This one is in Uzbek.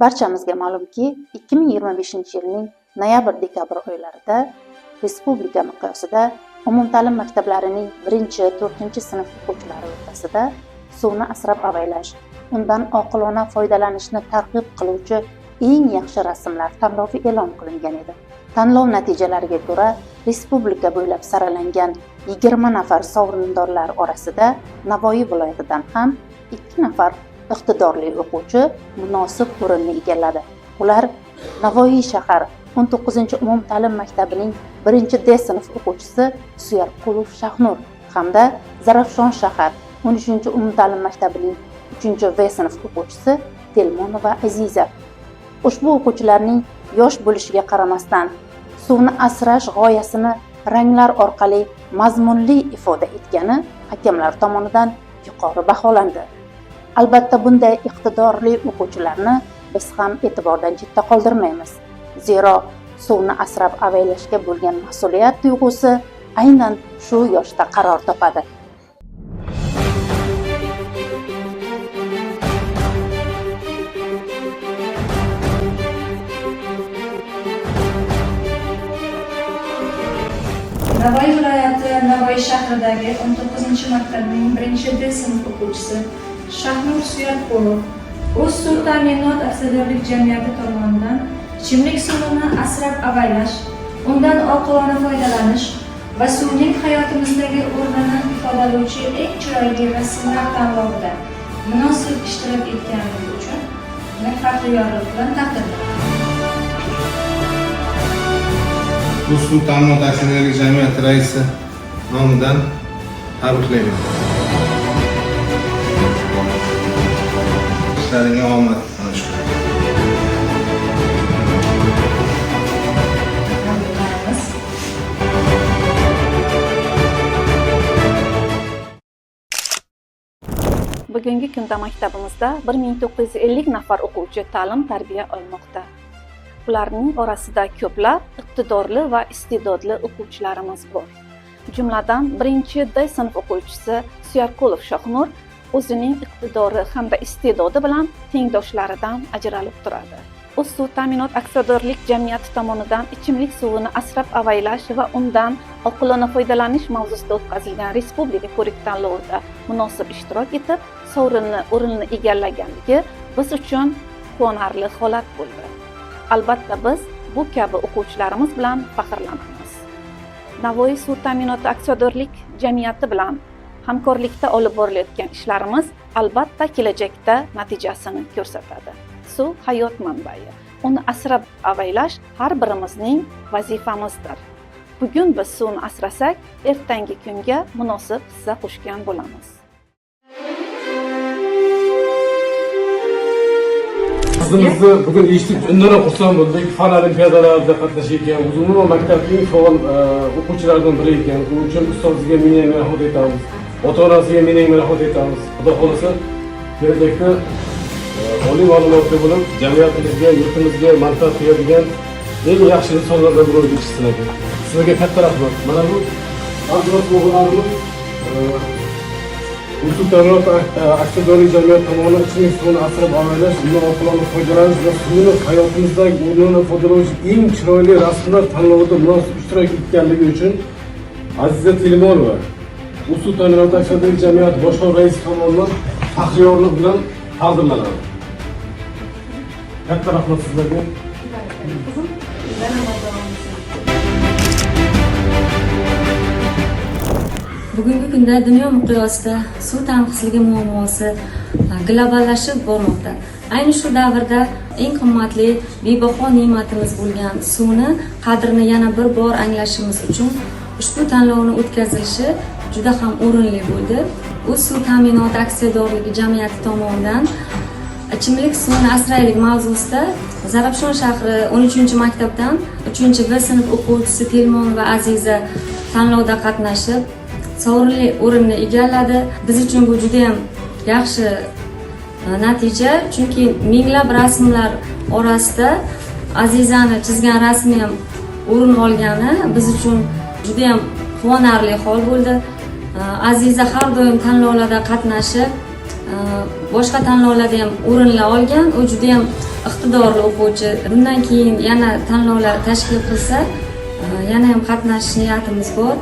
Barchamizga ma'lumki, 2025-yilning noyabr-dekabr oylarida respublika miqyosida umumta'lim maktablarining 1-4-sinf o'quvchilari o'rtasida suvni asrab avaylash, undan oqilona foydalanishni targ'ib qiluvchi eng yaxshi rasmlar tanlovi e'lon qilingan edi. Tanlov natijalariga ko'ra, respublika bo'ylab saralangan 20 nafar sovrindorlar orasida Navoiy viloyatidan ham 2 nafar iqtidorli o'quvchi munosib o'rinni egalladi. Ular Navoiy shahar 19-umumta'lim maktabining 1-D sinf o'quvchisi Suyarqulov Shahnur hamda Zarafshon shahar 13-umumta'lim maktabining 3-V sinf o'quvchisi Telmonova Aziza. Ushbu o'quvchilarning yosh bo'lishiga qaramasdan suvni asrash g'oyasini ranglar orqali mazmunli ifoda etgani hakamlar tomonidan yuqori baholandi. Albatta, bunday iqtidorli o'quvchilarni biz ham e'tibordan chetda qoldirmaymiz. Zero suvni asrab avaylashga bo'lgan mas'uliyat tuyg'usi aynan shu yoshda qaror topadi. Navoiy viloyati Navoiy shahridagi 19-maktabning 1-D sinf o'quvchisi Shahnur Suyarqulov O'z suv ta'minot aksiyadorlik jamiyati tomonidan ichimlik suvini asrab avaylash, undan oqilona foydalanish va suvning hayotimizdagi o'rnini ifodalovchi eng chiroyli rasmlar tanlovida munosib ishtirok etganligi uchun faxriy yorliq bilan taqdirlandi. Bu suv ta'minot aksiyadorlik jamiyati raisi nomidan tabriklayman. Ishlaringga omad mana shu. Tabriklaymiz. Bugungi kunda maktabimizda 1950 nafar o'quvchi ta'lim tarbiya olmoqda. Ularning orasida ko'plab iqtidorli va iste'dodli o'quvchilarimiz bor. Jumladan, 1-D sinf o'quvchisi Suyarqulov Shohnur o'zining iqtidori hamda iste'dodi bilan tengdoshlaridan ajralib turadi. O'z suv ta'minot aksiyadorlik jamiyati tomonidan ichimlik suvini asrab avaylash va undan oqilona foydalanish mavzusida o'tkazilgan respublika ko'rik tanlovida munosib ishtirok etib, sovrinli o'rinni egallaganligi biz uchun quvonarli holat bo'ldi. Albatta, biz bu kabi o'quvchilarimiz bilan faxrlanamiz. Navoiy suv ta'minoti aksiyadorlik jamiyati bilan hamkorlikda olib borilayotgan ishlarimiz albatta kelajakda natijasini ko'rsatadi. Suv hayot manbai. Uni asrab avaylash har birimizning vazifamizdir. Bugun biz suvni asrasak, ertangi kunga munosib hissa qo'shgan bo'lamiz. Qizimizni bugun eshitib undan ham xursand bo'ldik. Fan olimpiadalarida qatnashayotgan, o'zi umuman maktabning faol o'quvchilaridan biri ekan. U uchun ustoziga ming ming rahmat aytamiz. Ota-onasiga ming ming rahmat aytamiz. Xudo xohlasa, kelajakda oliy ma'lumotli bo'lib, jamiyatimizga, yurtimizga manfaat qiladigan eng yaxshi insonlardan biri bo'lib yetishsin aka. Sizlarga katta rahmat. Mana bu arzimas o'g'illarimiz Usul ta'minot aksiyadorlik jamiyati tomonidan ichimlik suvini asrab avaylash, undan oqilona foydalanish va suvni hayotimizdagi o'rnini ifodalovchi eng chiroyli rasmlar tanlovida munosib ishtirok etganligi uchun Aziza Telmonova Usul ta'minot aksiyadorlik jamiyati boshqaruv raisi tomonidan faxriy yorliq bilan taqdirlanadi. Katta rahmat sizlarga. Qizim, daromaddoringiz. Bugungi kunda dunyo miqyosida suv tanqisligi muammosi globallashib bormoqda. Ayni shu davrda eng qimmatli, bebaho ne'matimiz bo'lgan suvni qadrini yana bir bor anglashimiz uchun ushbu tanlovni o'tkazilishi juda ham o'rinli bo'ldi. O'z suv ta'minoti aksiyadorligi jamiyati tomonidan ichimlik suvini asraylik mavzusida Zarafshon shahri 13 maktabdan 3 V sinf o'quvchisi Telmonova Aziza tanlovda qatnashib, sovrinli o'rinni egalladi. Biz uchun bu juda ham yaxshi natija, chunki minglab rasmlar orasida Azizani chizgan rasmi ham o'rin olgani biz uchun juda ham quvonarli hol bo'ldi. Aziza har doim tanlovlarda qatnashib, boshqa tanlovlarda ham o'rinlar olgan. U juda ham Iqtidorli o'quvchi. Bundan keyin yana tanlovlar tashkil qilsa, yana ham qatnashish niyatimiz bor.